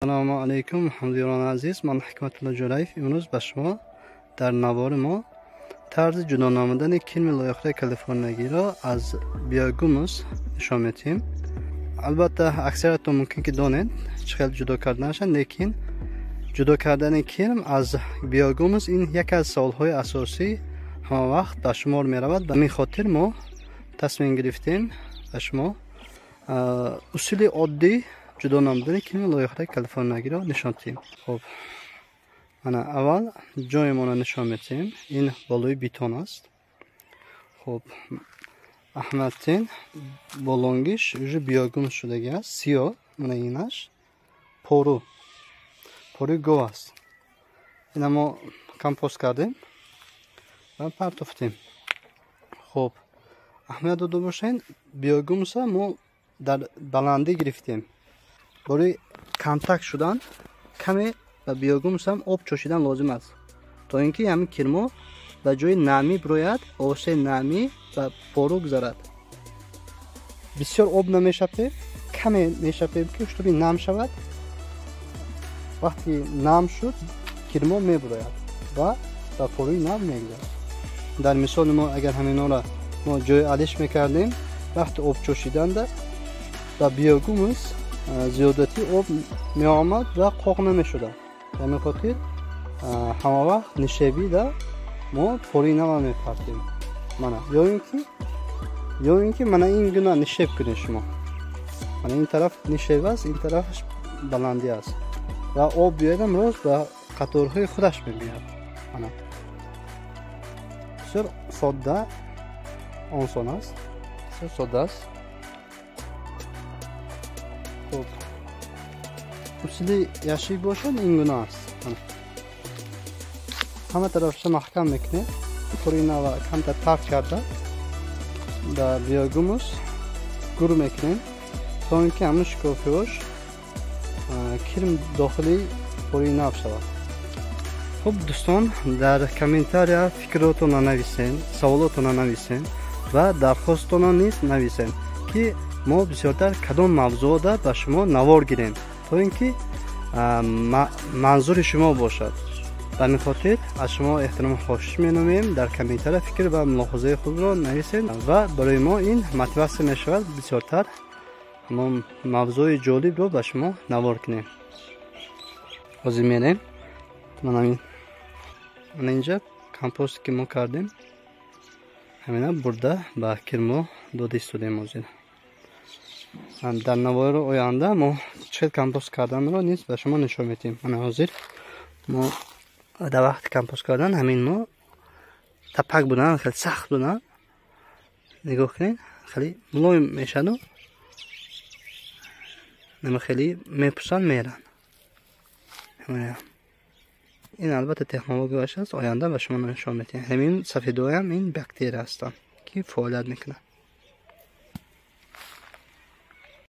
Салому алайкум, ҳамдиёрони азиз. Ман Ҳикматулло Ҷӯраев. Имрӯз ба шумо дар навори мо тарзи ҷудо намудани кирми лоиқаи калифорниягиро аз биогумус нишон медиҳем. Албатта, аксариятон мумкин ки донед чӣ хел ҷудо карданашон, лекин ҷудо кардани кирм аз биогумус ин яке аз саволҳои асосӣ ҳама вақт ба шумор меравад. Ба ҳамин хотир мо тасмим гирифтем ба шумо усули оддӣ ҷудо намудани кирми лоиқаи калифорниягиро нишон диҳем. Хуб, ана аввал ҷоемонро нишон медиҳем. Ин болои бетон аст. Хуб, аҳмадтин болонгиш уже биогумус шудаги аст, сиёҳ. Мана инаш пору, поруи гов аст. Ина мо компост кардем ва партофтем. Хуб, аҳамият дода бошед, биогумуса мо дар баландӣ гирифтем. Барои контакт шудан каме ба биогумусам об чошидан лозим аст, то ин ки ҳамин кирмо ба ҷои намӣ бирояд, воситаи намӣ ба пору гузарад. Бисёр об намешапем, каме мешапем, ки чтобы нам шавад. Вақте нам шуд, кирмо мебурояд ва ба поруи нав мегузарад. Дар мисоли мо агар ҳаминора мо ҷои алиш мекардем, вақти об чошиданда ба биогумус зиёдатӣ об меомад ва қоқ намешуда. Ба ҳамин хотир ҳама вақт нишебида мо пори нава мепартем. Мана, ё ин ки мана ин гуна нишеб кунед шумо. Мана ин тараф нишеб аст, ин тарафаш баландӣ аст ва об биёядам, рост ба қаторҳои худаш мебиёяд. Мана, бисёр содда, осон аст, бисёр содда аст. Хуб, усули яшик бошад, ин гуна аст. Ҳама тарафша маҳкам мекунед, пори нава камтар тарк карда дар биогумус гур мекунем, то ин ки ҳамун шикофиҳош кирм дохили пори нав шавад. Хуб, дӯстон, дар комментария фикротонро нависен, саволотонро нависен ва дархостонро низ нависен, ки мо бисёртар кадом мавзӯъда ба шумо навор гирем, то ин ки манзури шумо бошад. Ба ҳамин хотир аз шумо эҳтиром хоҳиш менамоем, дар комментария фикр ва мулоҳизаи худро нависед ва барои мо ин мотиватсия мешавад, бисёртар ҳамон мавзӯи ҷолибро ба шумо навор кунем. Ҳозир мерем. Мана инҷа компосте ки мо кардем, ҳамина бурда ба кирмо дода истодем. Ҳозир дар навори оянда мо чӣ хел компост карданро низ ба шумо нишон медиҳем. Мана ҳозир мо дар вақти компост кардан ҳамин мо тапак будан, хеле сахт будан, нигоҳ кунед, хеле мулоим мешаду нама хеле мепусанд, меранд. Ин албатта технологияш аст, оянда ба шумо нишон медиҳем. Ҳамин сафедоям ин бактерия ҳастанд, ки фаъолият мекунанд.